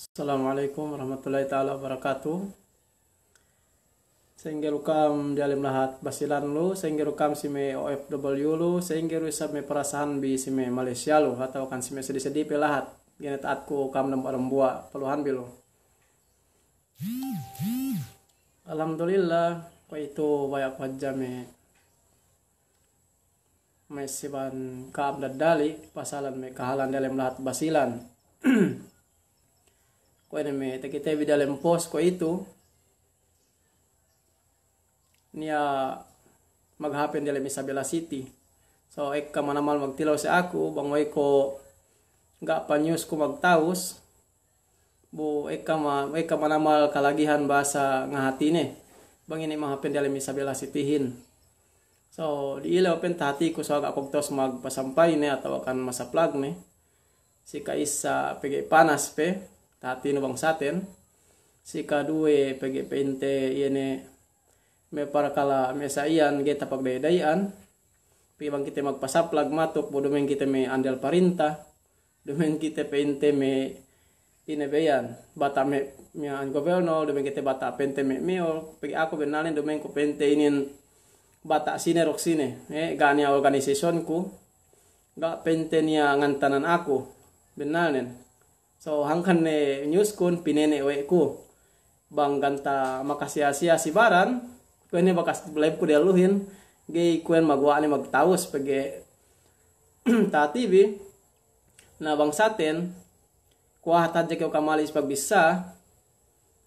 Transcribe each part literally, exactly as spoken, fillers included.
Assalamu alaikum warahmatullahi ta'ala wabarakatuh. Sa'ingge du kam diyalem lahat Basilan lu, sa'ingge du kam si me' O F W lu, sa'ingge du isab me' parasahanbi si me' Malaysia lu, atawa kan si me' seddi-seddi pe lahat. Ga'i ne ta'atku kam dambuwa'-dambuwa', paluhanbi lu. Alhamdulillah, kuwe'itu baya' ku hadja me' me' siban ka'am daddali' pasalan me' kahalan diyalem lahat Basilan. Kuwe' ne me' takitebi diyalem post kuwe'itu, niya' maghappen diyalem Isabela City. So, ekka manamal magtilew si aku, bang we' ko' ga' pa news ku magtawus, bu ekka ma-, ekka manamal kalagihan bahasa ngahatine. Bang ine maghappen diyalem Isabela City-hin. So, di'ilew pen tahatiku so ga' ku tawus magpasampayne atawa kan masaplagne. Si ka'issa pegge' panas pe, tahatinu bangsaten. Si kaduwe pegge' pa'inte iye ne me' parakala' me' sa iyan ga'i tapagda'i-da'i'an. Pegge' bang kite magpasaplag matuk, bu duma'in kite me' andel parinta. Duma'in kite pa'inte me' ine be iyan, bata' me', me' iyan gubernol, duma'in kite bata' pa'inte me' mayor, pegge' aku bennalnen duma'in ku pa'inte inin bata' sine duk sine, eh, ga' niya' organisation ku, ga' pa'inte niya' ngantanan aku, bennalnen. So, hangkan ne news kun, pinene' we' ku. Bang ganta' makasiya-siya si baran, kuwe' ne bakas live ku dehelluhin, ga'i kuwe' maguwa' ne magtawus pegge' tahatibi, na bangsaten, kuwe' hadja kew kamali si pagbissā,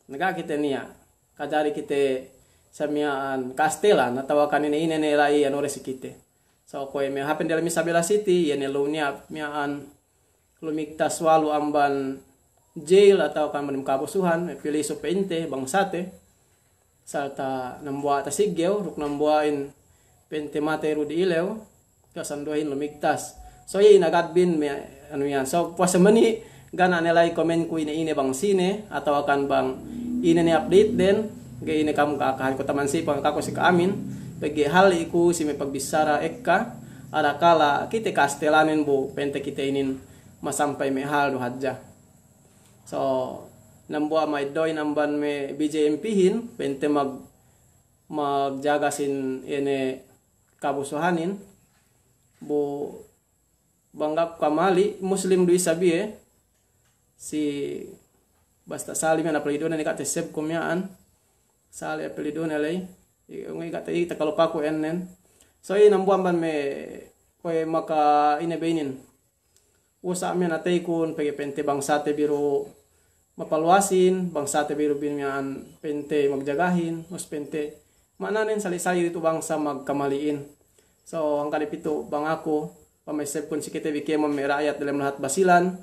na ga' kite niya', kajari kite sa miya'an kastelan, atawa kan ine-ine ne la'i anu re si kite. So, kuwe' me' happen diyalem Isabela City, iye ne lu niya' miya'an lumigtas walu amban jail atawa kan amban kabusuhan, me' pilisu pa'inte, bangsate. Sarta' nambuwa' tasiggew, duk nambuwa'in pa'inte matey du di'ilew, kasanduwehin lumigtas. So, iye inagadbin me' anu iyan. So, puwas mani, ga' ne la'i komen ku ine-ine bang sine, atawa kan bang ine ne update den, ga'i ne kam ka'akahan ku taman si pangakaku si ka'amin, pegge' hal iku si me' pagbissara ekka, arakala' kite kastelanen bu, pa'inte kite inin masampay me' hal du hadja. So, nambuwa' ma'eddo'in amban me' B J M P-hin, pa'inte mag-, magjaga sin ine kabusuhanin, bu bang ga' ku kamali, Muslim du isab iye, si basta Sali' miya'an apelidune, ne ga' teseb ku miya'an, Sali' apelidune ley, i-, i-, ga' te-, i-, takalupaku ennen. So, iye nambuwa' amban me' kuwe' maka ine be inin. Usa' miya'an ateykun, pegge' pa'inte bangsate bi du mapaluwasin, bangsate bi du bin miya'an pa'inte magjagahin, mus pa'inte ma'ananen sali'-sali' du tu bangsa magkamali'in. So, hangkan ne pitu bang aku, pama'essebkun si kite bi kēmon me' ra'ayat diyalem lahat Basilan,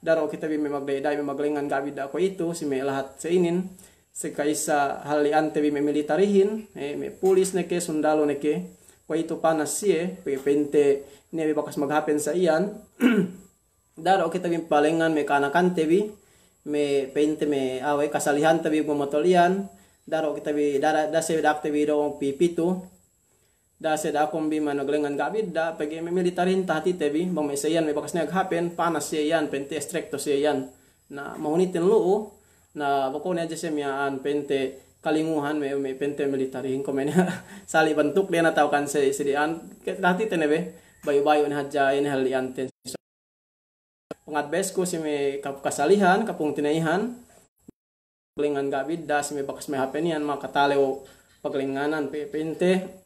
daru' kite bi me' magda'i-da'i, me' maglengngan ga' bidda' kuwe'itu, si me' lahat sa inin, si ka'issa halli'ante bi me' militarihin, eh, me' pulis ne ke, sundalu ne ke, kuwe'itu panas siye, pe-, pa'inte niya' bi bakas maghappen sa iyan, daru' kite bi palengngan me' ka'anakante bi, me' pa'inte me' awe' kasalihante bi bu motol iyan, daru' kite bi, dara-, dase dakte bi du pipitu, dase dakun bi maglengngan ga' bidda', pegge' me' militarihin tahatite bi, bang me' sa iyan me' bakas ne maghappen, panas siye iyan, pa'inte estrikto siye iyan. Na, mahunitin lu'u, na, pokokne hadja siye miya'an pa'inte kalinguhan me', me' pa'inte militarihin, kuwe' me' niya' sali' bantuk de na tawkan si, si diyan, ke-, tahatite ne be, bayu'-bayu' ne hadja ine halli'anten. Pangadbesku si me' kap-, kasalihan, kapungtina'ihan, paglengngan ga' bidda', si me' bakas me' happen iyan, makatalew paglengnganan pe-, pa'inte.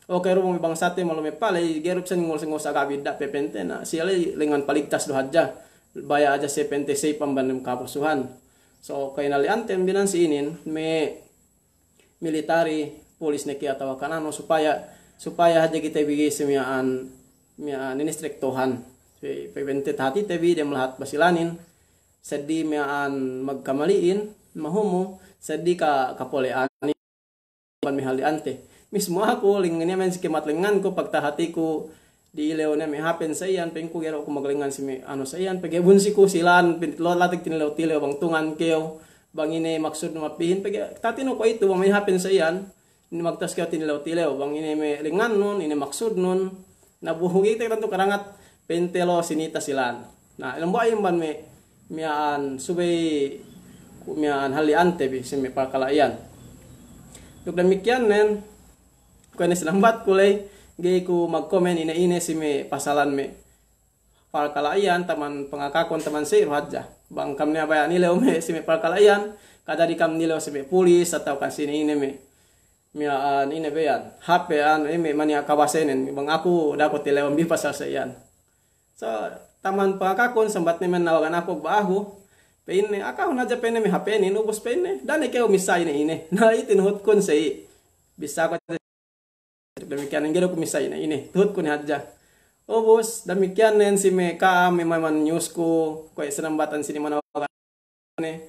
Oke, du me' bangsate malu me' pale, ga'i du pe sa ngul-, ngul sa ga' bidda' pe pa'inte, na, siye ley lengngan paligtas du hadja. Baya' hadja siye pa'inte safe amban dem kabusuhan. So, kahinalli'anten bi nan si inin, me' militari, pulis ne ke atawa kan anu, supaya, supaya hadja kite bi si miya'an, miya'an inestriktohan. Pe-, pe-, pa'inte tahatite bi dem lahat Basilanin, seddili miya'an magkamali'in, mahumu, seddili ka-, kapole'anin, amban me' halli'ante. Mismu aku, ling-, niya' miya'an si kēmon lengnganku, pagtahatiku, di'ilew ne me' happen sa iyan, pa'inku ga'i du ku maglengngan si me' anu sa iyan, pegge' bunsiku silan, pin-, lo-, latig tinilew-tilew bang tungan kew, bang ine maksudnu mapīhin, pegge' tahatinu kuwe'itu, bang me' happen sa iyan, ine magtas kew tinilew-tilew, bang ine me' lengngannun, ine maksudnun, na bu ga'i te tantu karangat, pa'inte lo sinita silan. Na, ilang buwa' iyan amban me' miya'an subey ku miya'an halli'ante bi si me' parkala' iyan. Duk damikkiyan nen, kuwe' ne sinambatku ley, ga'i ku magkomen ine-ine si me' pasalan me' parkala' iyan, taman pangakakun taman siru hadja. Bang kam niya' baya' nilew me' si me' parkala' iyan, kadadi kam nilew si me' pulis atawa kan sine ine me' miya'an ine be iyan. Hape anu, ine me' maniya' kawasenen, bang aku da'a ku tilewun bi pasal sa iyan. So, taman pangakakun, sambat ne me' nawagan aku ba'ahu. Pa'inne, akahun hadja pa'inne me' hapenin, ubus pa'inne, da'a ne kew missā ine-ine. Na, iye tinuhutkun sa i. Bissāku hadja damikkiyan, ga'i du ku missā ine-ine. Tuhutku ne hadja. Ubus, damikkiyan nen si me' ka'am, me' maman newsku, kuwe' sinambatan sini manawagan ne.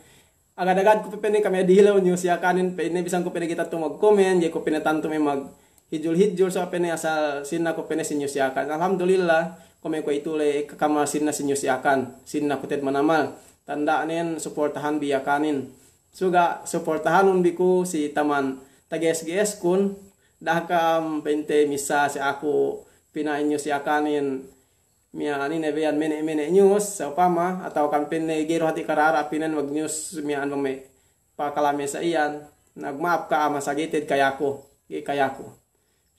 Agad-agad ku pe pa'inne kami dilew news Yakanin, pa'inne bisan ku pa'inne ga'i tantu magkomen, ga'i ku pa'inne tantu me' maghijul-hijul, so pa'inne asal sinna ku pa'inne si news Yakan. Alhamdulillah, kuwe' me' kuwe'itu ley kakamal sinna si news Yakan, sinna ku te'ed manamal. Tanda'nen suportahan bi Yakanin. Suga' suportahanun bi ku si taman tages-geskun, da'a kam pa'inte missā si aku pina'in news Yakanin, miya'an ine be iyan mene'-mene' news, sa'upama, atawa kan pa'inne ga'i du hati' karara pa'inne mag-news miya'an bang me' parkala' me' sa iyan, nagma'ap ka'am asal ga'i te'ed kayaku, ga'i kayaku.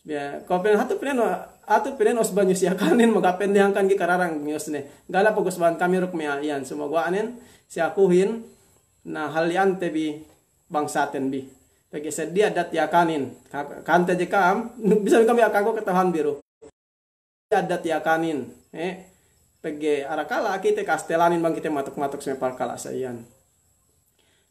Biya', kuwe' pa'inne hatu pa'inne, hatu pa'inne usba news Yakanin, maga pa'inne hangkan ga'i karara news ne. Ga' la pagusbahan kami duk me' iyan, sumaguwa'nen, si akuhin, na halli'ante bi bangsaten bi. Pegge' seddi addat Yakanin, ka-, kante je ka'am, bisan kami akaku kata'uhan bi du. Addat Yakanin, eh. Pegge' arakala' kite kastelanin bang kite matuk-matuk si me' parkala' sa iyan.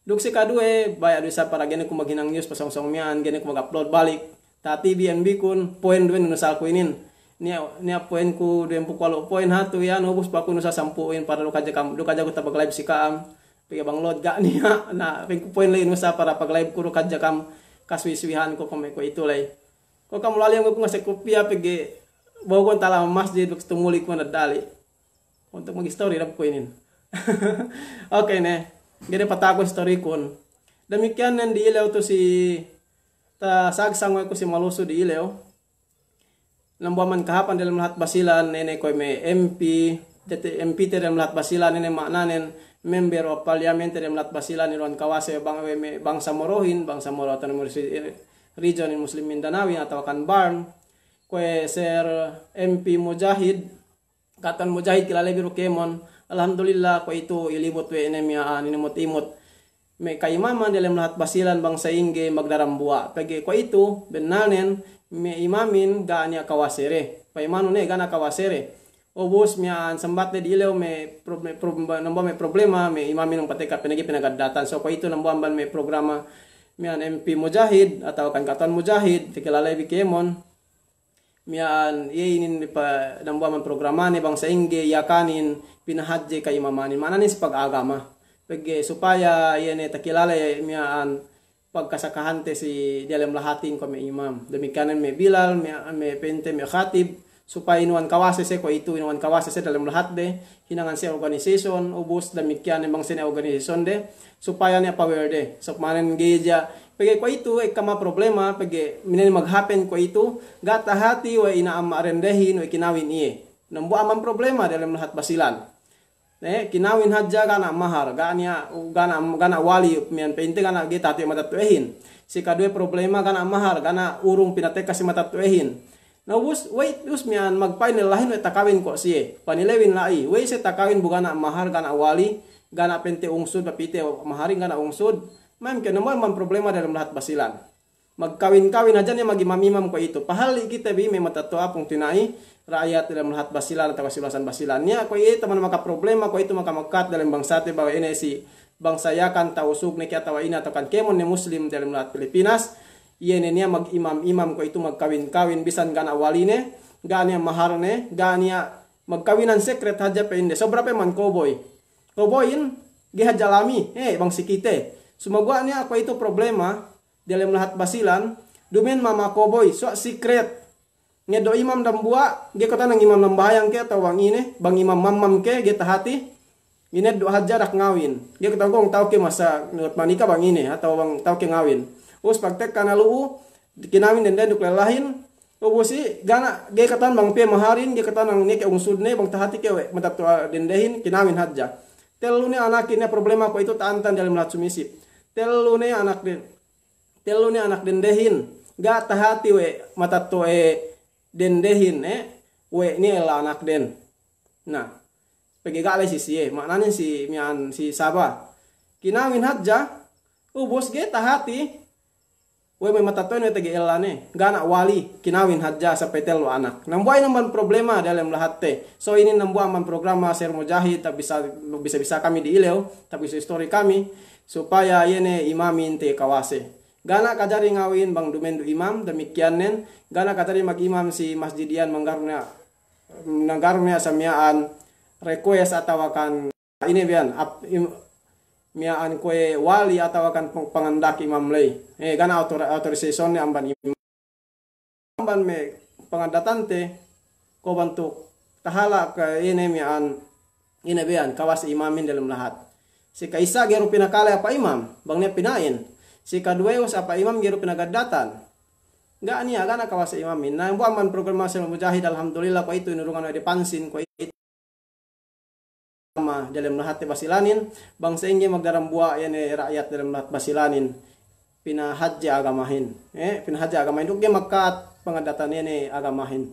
Duk si kaduwe, baya' du isab para ga'i ne ku maghinang news pasōng-sōng miya'an, ga'i ne ku mag-upload balik. Tahati bi, iyan bi kun, poin duwe inusalku inin. Niya', niya' poinku duwempū' walu' poin hatu iyan, ubus pa'ku inusal sampū'in, para duk hadja kam, duk hadja ku tapag-live si ka'am. Pegge' bang load ga' niya', na, pa'inku poin ley inusal para pag-liveku duk hadja kam kasuwi-suwihanku kuwe' me' kuwe'itu ley. Ko' kam laliyan ku ngase' kupiya pegge' bahu kun tala masjid, waktu tumuli ku nadali. Untuk mag-story dap ku inin. Oke ne. Ga'i ne pata'u ku story kun. Damikkiyan nen dilew tu si tasagsang we' ku si Maluso dilew. Dambuwa' man kahāpan diyalem lahat Basilan, ine kuwe' me' MP, diyalem MP te diyalem lahat Basilan, ine ma'nanen member of parliament te diyalem lahat Basilan, iruwan kawase bang-, we' me' bangsa Morohin, bangsa Moro Autonomous Region in Muslim Mindanao, atawa kan BARMM. Kuwe' Sir MP Mujahid, Katan Mujahid kilale bi du kēmon. Alhamdulillah, kuwe'itu ilibut we' ne miya'an, inimut-imut me' ka'imaman diyalem lahat Basilan bang sa'ingge magdarambuwa'. Pegge' kuwe'itu, bennalnen, me' imamin ga' niya' kawasede. Pa'imanu ne ga' niya' kawasede. Ubus miya'an sambat ne dilew me' prob-, me' prob-, dambuwa' me' problema, me' imamin pateka pinagi pinagaddatan. So kuwe'itu dambuwa' amban me' programa miya'an MP Mujahid, atawa kan Katan Mujahid, takilale bi kēmon. Miya'an, iye inin pa-, dambuwa' amban programane bang sa'ingge Yakanin pinahadje ka'imamanin. Ma'nanen si pagagama. Pegge' supaya iye ne takilale miya'an pagkasakahante si diyalem lahatin kuwe' me' imam. Damikkiyanen me' bilal, me', me' pente, me' khatib, supaya inuwan kawase siye kuwe'itu, inuwan kawase siye diyalem lahatde, hinangan siye organization, ubus damikkiyan bang sine organizationde, supaya niya' power de. Sōng ma'nanen gereja, pegge' kuwe'itu, ekka ma problema, pegge' mina'in maghappen kuwe'itu, ga' tahati we' ina' amma' dendehin we' kinawin iye. Dambuwa' amban problema diyalem lahat Basilan. Ne, kinawin hadja ga' niya' mahar, ga' niya', ga' niya', ga' niya' wali, miya'an pa'inte ga' niya' ga'i tahati matetto'ahin. Si kaduwe problema ga' niya' mahar, ga' niya' urung pinatekka si matetto'ahin. Na ubus, we' us miya'an magpa'in lellahin we' takawin ko' siye. Panilewin la'i, we' siye takawin bu ga' niya' mahar, ga' niya' wali, ga' niya' pente ungsud, papite maharin ga' niya' ungsud. Ma'in ke dambuwa' amban problema diyalem lahat Basilan. Magkawin-kawin hadja niya' magimam-imam kuwe'itu. Pahalli' kite bi me' matetto'a pungtina'i, ra'ayat diyalem lahat Basilan atawa si balasan Basilan. Niya' kuwe' iye taman makaproblema kuwe'itu, makamakkat diyalem bangsate, bawe' ine si bangsa Yakan, Tausug ne ke atawa ine atawa kan kēmon ne Muslim diyalem lahat Pilipinas. Iye ne niya' magimam-imam kuwe'itu, magkawin-kawin bisan ga' niya' waline, ga' niya' maharne, ga' niya', magkawinan secret hadja pa'inde. Sobra pe man cowboy. Cowboyin, ga'i hadja lami, eh, bang si kite. Sumaguwa' niya' kuwe'itu problema diyalem lahat Basilan, duma'in mama cowboy, so secret. Ngeddo' imam dambuwa', ga'i kata'uhan imam nambahayang ke atawa bang ine, bang imam mammam ke, ga'i tahati. Ineddo' hadja duk ngawin. Ga'i kata'uhan ta'u ke masa nuhut manika bang ine, atawa bang ta'u ke ngawin. Ubus pagtekka ne lu'u, kinawin dende duk lellahin, ubus i, ga' niya', ga'i kata'uhan bang piye maharin, ga'i kata'uhan bang niya' ke ungsudne, bang tahati ke we' matetto'a dendehin, kinawin hadja. Tellu ne anakin ne problema kuwe'itu ta'antan diyalem lahat Sumisip. Tellu ne anakden, tellu ne anakden dehin. Ga' tahati we' matetto'aden dehin, eh, we' niya' ella anakden. Na, pegge' ga' la'i si siye, ma'ananen si miya'an si Saba. Kinawin hadja, ubus ga'i tahati we' me' matetto'ahin we' tege ellane, ga' niya' wali, kinawin hadja sampay tellu anak. Dambuwa' inin amban problema diyalem lahatte. So inin dambuwa' amban programa Sir Mujahid, ta' bisa, bisa-bisa kami di'ilew, ta' bisa istori kami, supaya iye ne imamin tege kawase. Ga' niya' kajari ngawin bang duma'in du imam, damikkiyannen, ga' niya' kajari magimam si masjid iyan manggaru niya', manggaru niya' sa miya'an request atawakan ine be iyan, ap-, im-, miya'an kuwe' wali atawakan pang-, panganda'ak imam ley. Eh, ga' niya' author-, authorization ne amban imam. Amban me' pangaddatante, kuwe' bantuk tahala' ke ine miya'an, ine be iyan, kawase imamin diyalem lahat. Si ka'issa ga'i du pinakale apa imam, bang niya' pina'in. Si kaduwe ubus apa imam ga'i du pinagaddatan. Ga' niya', ga' niya' kawase imamin. Na, dambuwa' amban programa Sir Mujahid, alhamdulillah, kuwe'itu inurungan we' de pansin, kuwe'itu diyalem lahatte Basilanin, bang sa'ingge magdadambuwa' iye ne ra'yat diyalem lahat Basilanin, pinahadje agamahin. Eh, pinahadje agamahin. Duk ga'i magka'at pangaddatan iye ne agamahin.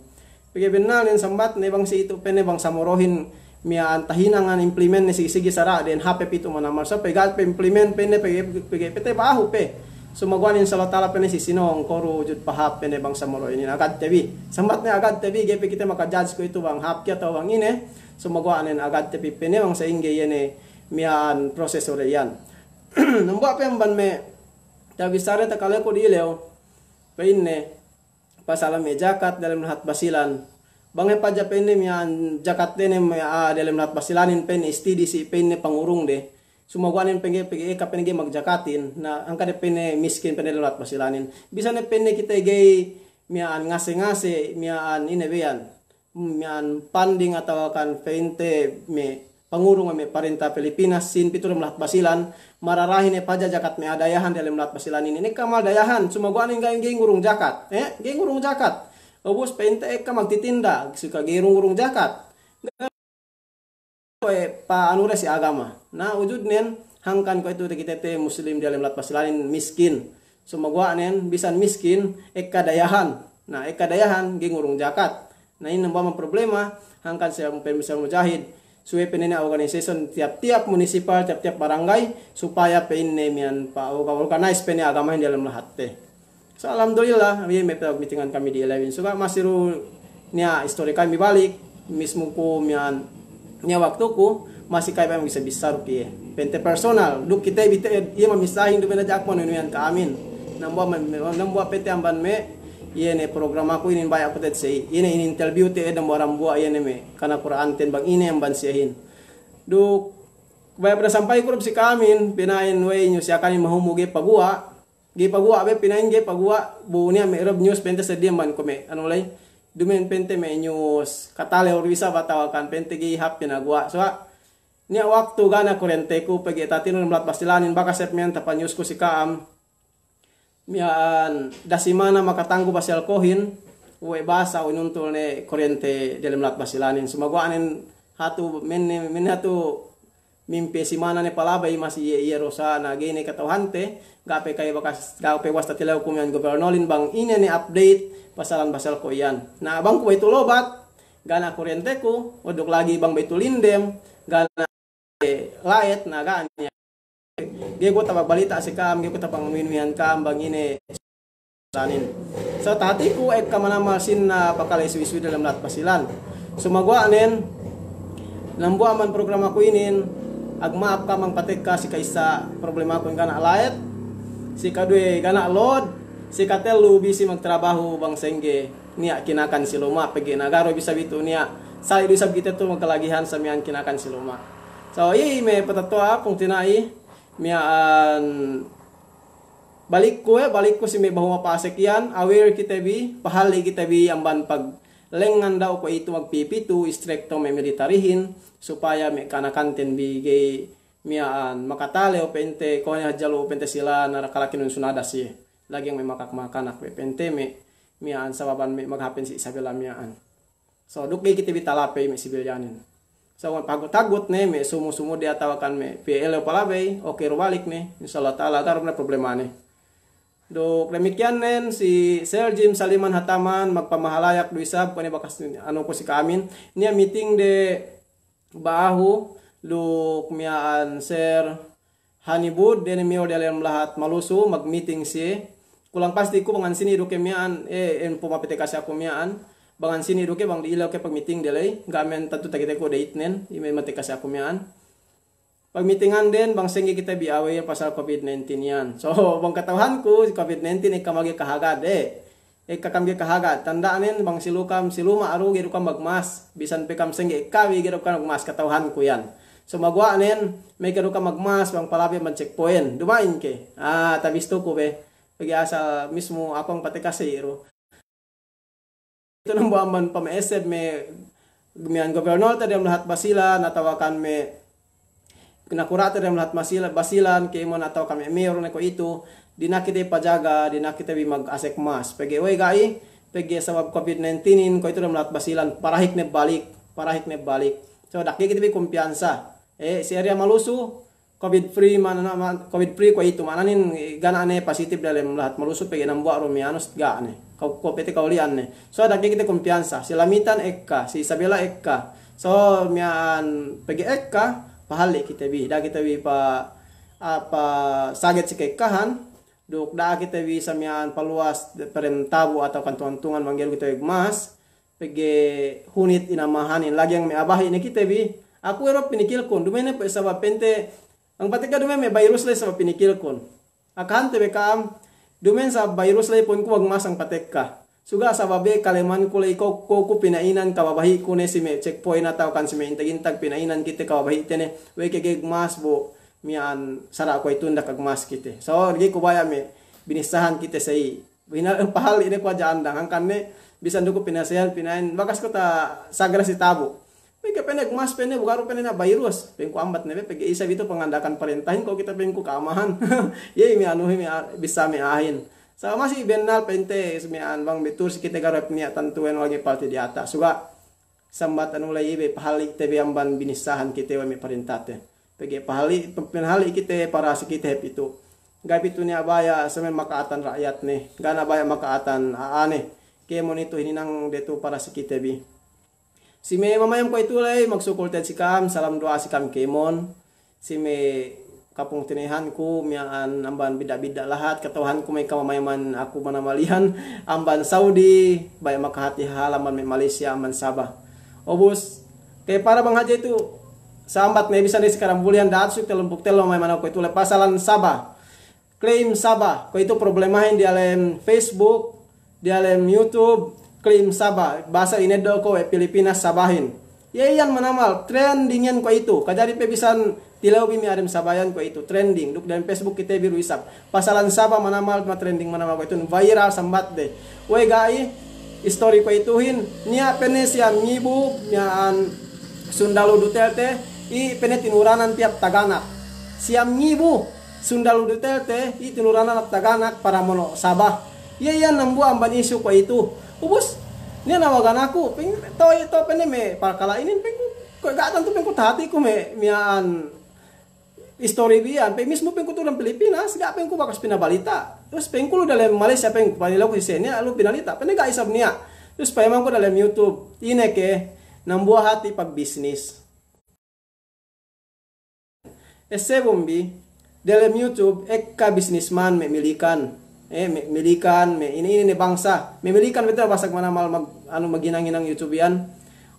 Pegge' bennalnen sambatne bang si itu pa'inne bangsa Morohin miya'an tahinangan implement ne sigi-sigi sara'den, hāp pe pitu manamal. So pegge' ga' pe implement pa'inne pegge', pegge' pete bahu pe. Sumaguwa'nen insya Allah ta'ala pa'inne si sinōng ko' du wujud pahāp pa'inne bangsa Morohin inin agadte bi. Sambatne agadte bi, ga'i pe kite maka-judge kuwe'itu bang hāp ke atawa bang ine. Sumaguwa'nen agadte bi pa'inne bang sa'ingge iye ne miya'an proseso de iyan. Dambuwa' pe amban me' tabissāde takaleku di'ilew, pa'inne, pasal me' jakat diyalem lahat Basilan. Bang hep hadja pa'inne miya'an jakat de ne me' a'a diyalem lahat Basilanin pa'inne istidi si pa'inne pangurungde. Sumaguwa'nen pegge', pegge' ekka pa'inne ga'i magjakatin. Na, hangkan de pa'inne miskin pa'inne diyalem lahat Basilanin. Bisan ne pa'inne kite ga'i miya'an ngase-ngase, miya'an ine be iyan, miya'an panding atawakan pa'inte me' pangurung me' parinta Pilipinas, sīn pitu diyalem lahat Basilan, mararahin hep hadja jakat me' a'a dayahan diyalem lahat Basilan inin. Ekka me' a'a dayahan, sumaguwa'nen ga'i, ga'i ngurung jakat. Eh, ga'i ngurung jakat. Ubus pa'inte ekka magtitinda', suka ga'i ngurung jakat. Kuwe' pa'anu de si agama. Na, wujudnen, hangkan kuwe'itu de kite te Muslim diyalem lahat Basilanin miskin. Sumaguwa'nen, bisan miskin, ekka dayahan. Na, ekka dayahan, ga'i ngurung jakat. Na, inin dambuwa' amban problema, hangkan si Sir Mujahid, suwe pa'inne ne organization tiyap-tiyap munisipal, tiyap-tiyap barangay, supaya pa'inne miya'an pa-, orga-, organize pa'inne agamahin diyalem lahatte. So, alhamdulillah, iye me' pagmitingan kami di'ilewin. So, ga' masi du niya' istori kami balik, mismu ku miya'an niya' waktuku, masi kami pa'in bissā-bissā duk iye. Pa'inte personal, duk kite bi te'ed, iye mamisahin du pa'inte, aku manunuyan ka'amin. Dambuwa' me', dambuwa' pa'inte amban me', iye ne programaku inin baya' aku te'ed se'i. Iye ne inin interview te'ed dambuwa'-dambuwa' iye ne me' kana Kur'anten bang ine amban siyehin. Duk, baya' pe sampayku du si ka'amin, pina'in we' iyu si akanin mahumu ga'i paguwa', ga'i paguwa' be pina'in ga'i paguwa', bu niya' me' rob news pa'inte seddili amban kuwe' me' anu ley. Duma'in pa'inte me' news katalew du isab atawakan pa'inte ga'i hāp pinaguwa'. So, niya' waktu ga' niya' kurenteku pegge' ta'atinu dem lahat Basilanin, bakas hep miya'an tapa-newsku si ka'am. Miya'an dasimana makatanggu pasal kohin, we' basa we' nuntul ne kurente diyalem lahat Basilanin. Sumaguwa'nen hatu menne, menne hatu mimpi simana ne palabey masi iye, iye du sa, na ga'i ne kata'uhante, ga' pe kay bakas, ga' pe wasta tilewku miya'an gubernolin bang ine ne update pasalan pasal ko' iyan. Na bang ku bey tu lobat, ga' niya' kurenteku, duk lagi' bang bey tu lindem, ga' niya' la'et, na ga' niya'. Ga'i ku tapagbalita' si ka'am, ga'i ku tapagminuwihan ka'am bang ine Basilanin. So, tahatiku ekka manamal sinna pakale isu-isu diyalem lahat Basilan. Sumaguwa'nen, dambuwa' amban programaku inin, agma'ap ka'am bang patekka si ka'issa problemaku ga' niya' la'et, si kaduwe ga' niya' load, si katellu bisi magtrabahu bang sa'ingge niya' kinakan si luma', pegge' nagaro bisa bitu niya', sali' du isab kite tu magkalagihan sa miya'an kinakan si luma'. So, iye me' patetto'a pungtina'i, miya'an balikku, eh, balikku si me' bahu mapasek iyan, aware kite bi, pahalli' kite bi amban paglengngan daw kuwe'itu magpipitu, istrikto me' militarihin, supaya me' kanakanten bi ga'i miya'an makatalew pa'inte, kuwe' ne hadja lu pa'inte sila nara kalakinun sunada siye. Lagi' me' makak-, makanak me' pa'inte me' miya'an sababan me' maghapen si Isabela miya'an. So, duk ga'i kite bi talapey me' sibilyanin. So, magpahagut-hagut ne, me' sumu-sumu de atawa kan me' P L O palabey, oke du balik ne, insya Allah ta'ala, ga' du ne problemane. Duk damikkiyan nen si Sir Jim Saliman Hataman, magpamahalayak du isab, kuwe' ne bakas anu ku si ka'amin. Niya' meeting de ba'ahu, duk miya'an Sir Hani Bud, dene miya'an diyalem lahat Maluso, magmeeting siye. Kulang pasti ku bang ensini' du ke miya'an, eh, info mapite kasi aku miya'an. Bang ensini' du ke, bang di'ilew ke pagmeeting de ley, ga' men tantu takite ku date nen, ime mapite kasi aku miya'an. Pagmeetingan den, bang sengge kite bi awey pasal covid nineteen iyan. So, bang kata'uhanku, covid nineteen ekka mage kahagad, eh. Ekka kam ga'i kahagad, tanda'nen bang si lu'u kam, si luma' du ga'i du kam magmask, bisan pe kam sengge ekka bi ga'i du kam magmask, kata'uhanku iyan. So maguwa' nen, meke du kam magmask bang palabey amban checkpoint, duma'in ke. Ah, tabistuku be. Pegge' asal mismu aku ang patekase du. Itu dambuwa' amban pama'eseb me' miya'an gobelnolte dem lahat Basilan, atawa kan me' nakura'te dem lahat Masila-, Basilan, kēmon atawa kan me' mayor ne kuwe'itu, dina'ak kite pajaga, dina'ak kite bi magasek mask. Pegge' we' ga'i, pegge' sabab covid nineteen in kuwe'itu dem lahat Basilan, parahik ne balik, parahik ne balik. So, da'a kite bi kumpiyansa. Eh, si area Maluso, covid free man, na, man, covid free kuwe'itu, ma'ananen, eh, ga' ne positive dalem lahat Maluso pegge' dambuwa' du miya'an, ga' ne. Ka'u, ka'u pete ka'uli'an ne. So, da'a kite kumpiyansa. Si Lamitan ekka, si Isabela ekka. So, miya'an pegge' ekka, pahalli' kite bi. Da'a kite bi pa, apa, saget si ka'ekkahan, duk da'a kite bi sa miya'an paluwas perem tabu' atawa kan tungan-tungan bang ga'i du kite bi mask, pegge' hunit inamahanin, lagi' yang me' abahi' ne kite bi. Aku we' du pinikilkun, duma'in ne pe sabab pa'inte, ang patekka duma'in me' virus ley sabab pinikilkun. Akahante be ka'am, duma'in sabab virus ley pa'inku magmask ang patekka. Suga' sabab be kalemanku ley ko', ko' ku pina'inan kababahi'ku ne si me' checkpoint atawa kan si me' intag-intag pina'inan kite kababahi'te ne, we' ke ga'i mask bu miya'an sara' kuwe'itu ndak magmask kite. So, ga'i ku baya' me' binissahan kite sa'i. Bina-, pahalli' ne ku hadja andang, hangkan ne bisan du ku pinasayan, pina'in, bakas ku tasagra si tabu'. Pegge' pa'inne mask pa'inne, bu ga' du pa'inne niya' virus. Pa'inku ambat ne be, pegge' isab itu panganda'akan parentahin, ko' kite pa'inku ka'amahan. Iye me' anuhin, me' a-, bissā me' a'ahin. Sa' masi bennal pa'inte, miya'an bang betul si kite ga' du niya' tantuwen lagi' palti diyata'. Suga' sambat anu ley iye be, pahalli' te bi amban binissahan kite we' me' parentate. Pegge' pahalli', pinahalli' kite para si kite hep itu. Ga' hep itu niya' baya' sa me' maka'atan ra'yatne, ga' niya' baya' maka'atan a'a ne. Kēmon itu hininang de tu para si kite bi. Si me' mamayam kuwe'itu ley, magsukul te'ed si ka'am, salam duwa'a si ka'am kēmon. Si me' kapungtina'ihanku miya'an amban bidda'-bidda' lahat, kata'uhanku me' kamamayaman aku manamal iyan, amban Saudi, baya' makahati hal amban me' Malaysia, amban Sabah. Ubus, ke para bang hadja itu, sambat ne bisan ne si karambulihan da'at suk tellumpū' tellu mamayaman aku kuwe'itu ley pasalan Sabah. Claim Sabah, kuwe'itu problemahin diyalem Facebook, diyalem YouTube, claim Sabah, bahasa ineddo' ko' we' Pilipinas Sabahin. Iye iyan manamal, trending iyan kuwe'itu. Kajari pe bisan tilew bi me' adem Sabah iyan kuwe'itu, trending. Duk diyalem Facebook kite bi du isab. Pasalan Sabah manamal, ma-trending manamal kuwe'itu, viral sambatde. We' ga'i, istori kuwe'ituhin, niya' pa'inne siyam ngibu, miya'an sundalu Duterte, i' pa'inne tinuranan pī hap taganak. Siyam ngibu! Sundalu Duterte, i' tinuranan hap taganak para mono' Sabah. Iye iyan dambuwa' amban isu kuwe'itu. Ubus, niya' nawagan aku, pa'in, tau, tau pa'inne me' palkala' inin, pa'inku, kuwe' ga' tantu pa'inku tahatiku me', miya'an istori bi iyan, pa'in mismu pa'inku tu dem Pilipinas, ga' pa'inku bakas pinabalita'. Terus pa'inku lu dalem Malaysia, pa'inku panilew ku si niya', lu pinalita', pa'inne ga' isab niya'. Terus payamanku dalem YouTube, ine ke, dambuwa' hati' pagbisnis. Essebun bi, dalem YouTube, ekka bisnisman me' Milikan. Eh, me' Milikan, me' ine-ine ne bangsa. Me' Milikan betul bahasa manamal mag-, anu, maghinang-hinang YouTube iyan.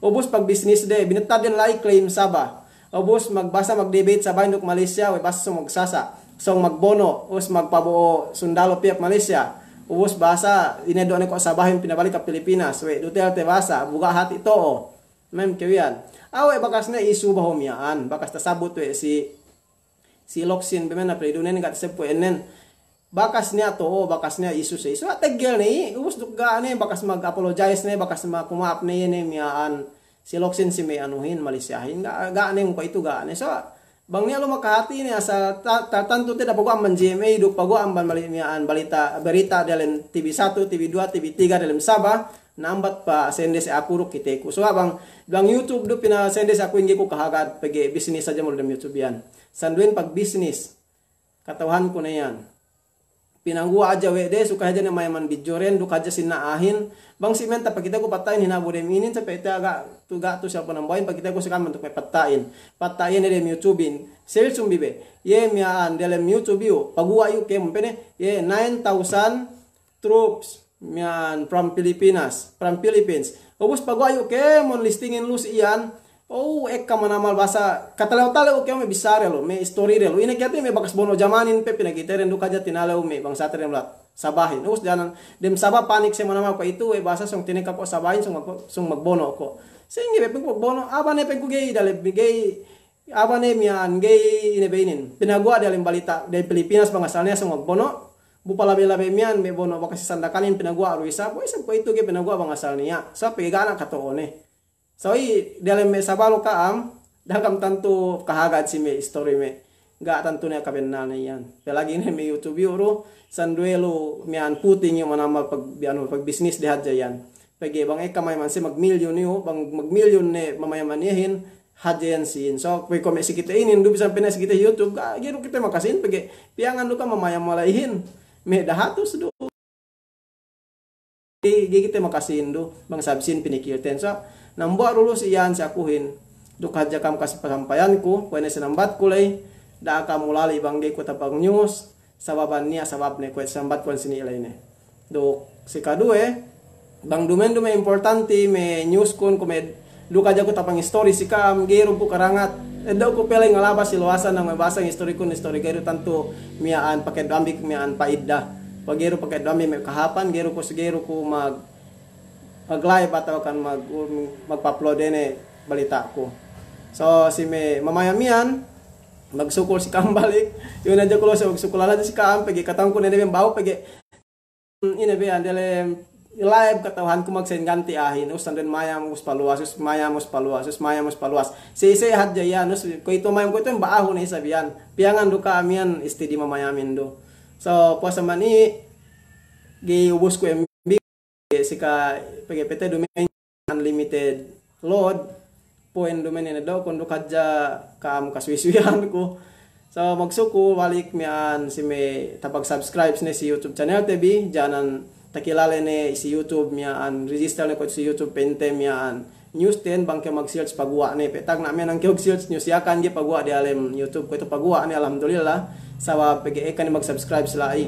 Ubus pagbisnisde, binettadden la'i claim Sabah. Ubus magbasa magdebate Sabahin duk Malaysia, we' bahasa sōng magsasa', sōng magbono', ubus magpabo'o sundalu pī hap Malaysia. Ubus bahasa ineddo' ne ko' Sabahin pinabalik hap Pilipinas, we' Duterte bahasa, bu ga' hati' to'o. Mem kewiyan. Awe' bakas ne isu bahu miya'an, bakas tasabut we' si, si Loksin be me' na pelidunen ga' tasebut ennen. Bakas niya' to'o, bakas niya' isu se isu. A' teggel ne i', ubus duk ga' ne, bakas mag-apologize ne, bakas maku ma'ap ne, iye ne miya'an si Loksin si me' anuhin, Malaysiahin. Ga', ga' ne, kuwe'itu ga' ne. So, bang niya' lu makahati ne asal ta-, ta-, tantu te da'a paguwa' amban G M A duk paguwa' amban bali-, miya'an balita, berita dalem T V satu, T V dua, T V tiga dalem Sabah, na ambat pa sende si aku duk kiteku. So, bang Bang YouTube du pinasende si akuhin ga'i ku kahagad pegge' bisnis hadja malu dem YouTube iyan. Sinduwen pagbisnis. Kata'uhanku ne iyan. Pinaguwa' hadja we' de, sukay hadja ne mayaman bidjoren, duk hadja sinna a'ahin. Bang si' men tapakiteku patta'in hinabu dem inin, sampay te ga' tu, ga' tu siya panambahin, pakiteku si ka'am bantuk me' patta'in. Patta'in ne dem YouTube-in. Search-un bi be. Iye miya'an delem YouTube iyu'. Paguwa' iyu' kēmon pene. Iye nine thousand troops miya'an from Pilipinas, from Philippines. Ubus paguwa' iyu' kēmon listingin lu si iyan. O, ekka manamal bahasa, katalew-talew kēmon me' bissāde lu, me' istoride lu. Ine kiyate me' bakas bono' jamanin pe pinakiteden duk hadja tinalew me' bangsate dem lahat Sabahin. Ubus janan dem Sabah panik siye manamal kuwe'itu, we' bahasa sōng tinekka ko' Sabahin, sōng mag-, sōng magbono' ko'. Sa'ingge be pa'inku magbono', a'a ne pa'inku ga'i dalem, ga'i A'a ne miya'an ga'i ine be inin. Pinaguwa' diyalem balita', diyalem Pilipinas bang asal niya' sōng magbono'. Bu palabey-labey miya'an me' bono' bakas sandakanin pinaguwa' du isab. Kuwe' isab kuwe'itu ga'i pinaguwa' bang asal niya'. Sa' pegge' ga' niya' kata'uhante. So iye diyalem me' Sabah lu ka'am, da'a ka'am tantu kahagad si me' istori me'. Ga' tantu niya' kabennalne iyan. Apalagi ne me' YouTube iyu' du, sinduwe lu miya'an puting iyu' manamal pag-, anu, pagbisnis de hadja iyan. Pegge' bang ekka mayaman si magmilyun iyu', bang magmilyun ne mamayaman iyehin, hadja iyan sīn. So, kuwe' ko' me' si kite inin du, bisan pe ne si kite YouTube, ga', ga'i du kite makasīn, pegge' piyangan du ka'am mamayam mala'ihin. Me' dahatus du. Ga'i, ga'i kite makasīn du, bang sabab sīn pinikilten. So, nambuwa' du lu si iyan si akuhin, duk hadja ka'am kasi pasampayanku, kuwe' ne sinambatku ley, da'a ka'am ulali' bang ga'i ku tapang news, sababan niya' sababne kuwe' sambatku ensini' ley ne. Duk si kaduwe, bang dumen du me' importanti me' newskun kuwe' me' duk hadja ku tapang istori si ka'am, ga'i du ku karangat. Eddo' ku pe ley ngalabas si luwasan nang me' bahasa istorikun, istori ga'i du tantu miya'an pakeddo'anbi miya'an pa'idda. Pegge' ga'i du pakeddo'anbi me' kahāpan, ga'i du ku, ga'i du ku mag-, mag-live atawa kan mag-, magpa-upload ine balita'ku. So, si me' mamayam iyan, magsukul si ka'am balik. Iyu' ne hadja ku lu si magsukul hadja si ka'am, pegge' kata'uhanku ne de me' ba'u, pegge' ine be iyan diyalem live kata'uhanku magsen ganti a'ahin. Us sinduwen mayam, us paluwas, us mayam, us paluwas, us mayam, us paluwas. Sey-sey hadja iyan, us kuwe'itu mayam kuwe'itu ba'ahu ne isab iyan. Piyangan du ka'am iyan istidi mamayamin du. So, puwas amban i', ga'i ubusku M B, si ka, pegge' pete dumen unlimited load, point dumen ine do, kunduk hadja ka'am kasuwi-suwihanku. So, magsukul balik miya'an si me' tapag-subscribe ne si YouTube channel te bi, janan takilale ne si YouTube miya'an, register ne ko' si YouTube pente miya'an. News ten bang kew mag-search paguwa' ne, pe tagna' miya'an kew search News Yakan ga'i paguwa' diyalem YouTube, kuwe'itu paguwa' ne, alhamdulillah. Sabab pegge' ekka ne mag-subscribe si la'i.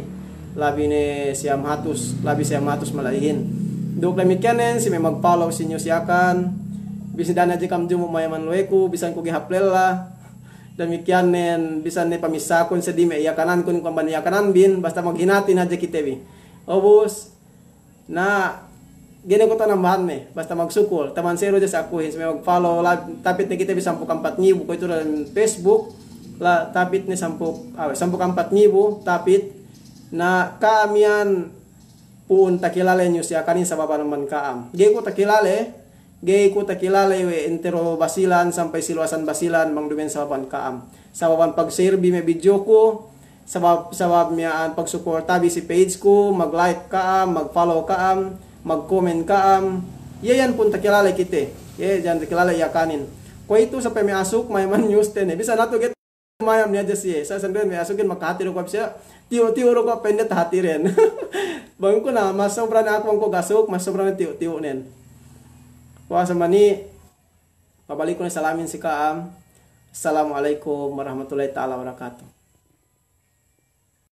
Labi ne siyam hatus, labi siyam hatus mala'ihin. Duk damikkiyan nen si me' mag-follow si News Yakan. Bisan da'a ne hadja ka'am jumu' mayaman luweku, bisan ku ga'i hāp lella. Damikkiyan nen bisan ne pamissākun seddi me' Yakanankun, kuwe' amban Yakananbin, basta maghinati ne hadja kite bi. Ubus, na, ga'i ne ku ta'u nambahanne, basta magsukul, taman seru hadja si akuhin, si me' mag-follow, la, tapit ne kite bi sampū' ampat ngibu, kuwe'itu dem Facebook, la, tapit ne sampū', awe', sampū' ampat ngibu, tapit, na, ka'am iyan pu'un takilale News Yakanin sababan amban ka'am. Ga'i ku takilale, ga'i ku takilale we' entero Basilan sampay si luwasan Basilan bang dumen sababan ka'am. Sababan pag-share bi me' videoku, sabab, sabab miya'an pagsuporta bi si pageku, mag-like ka'am, mag-follow ka'am, mag-comment ka'am. Iye iyan pu'un takilale kite. Iye iyan takilale Yakanin. Kuwe'itu sampay me' asuk mayaman news te ne. Bisan atu ga'i mayam ne hadja siye. Sa' sinduwe me' asukin makahati du kuwe' siye. Tiyu'-tiyu' du kuwe' pa'inde tahatiren. Bang ku na, mas sobra ne aku bang ku ga' asuk, mas sobra ne tiyu'-tiyu' nen. Puwas amban i', pabaliku ne salamin si ka'am. Assalamu alaikum warahmatullahi ta'ala wabarakatuh.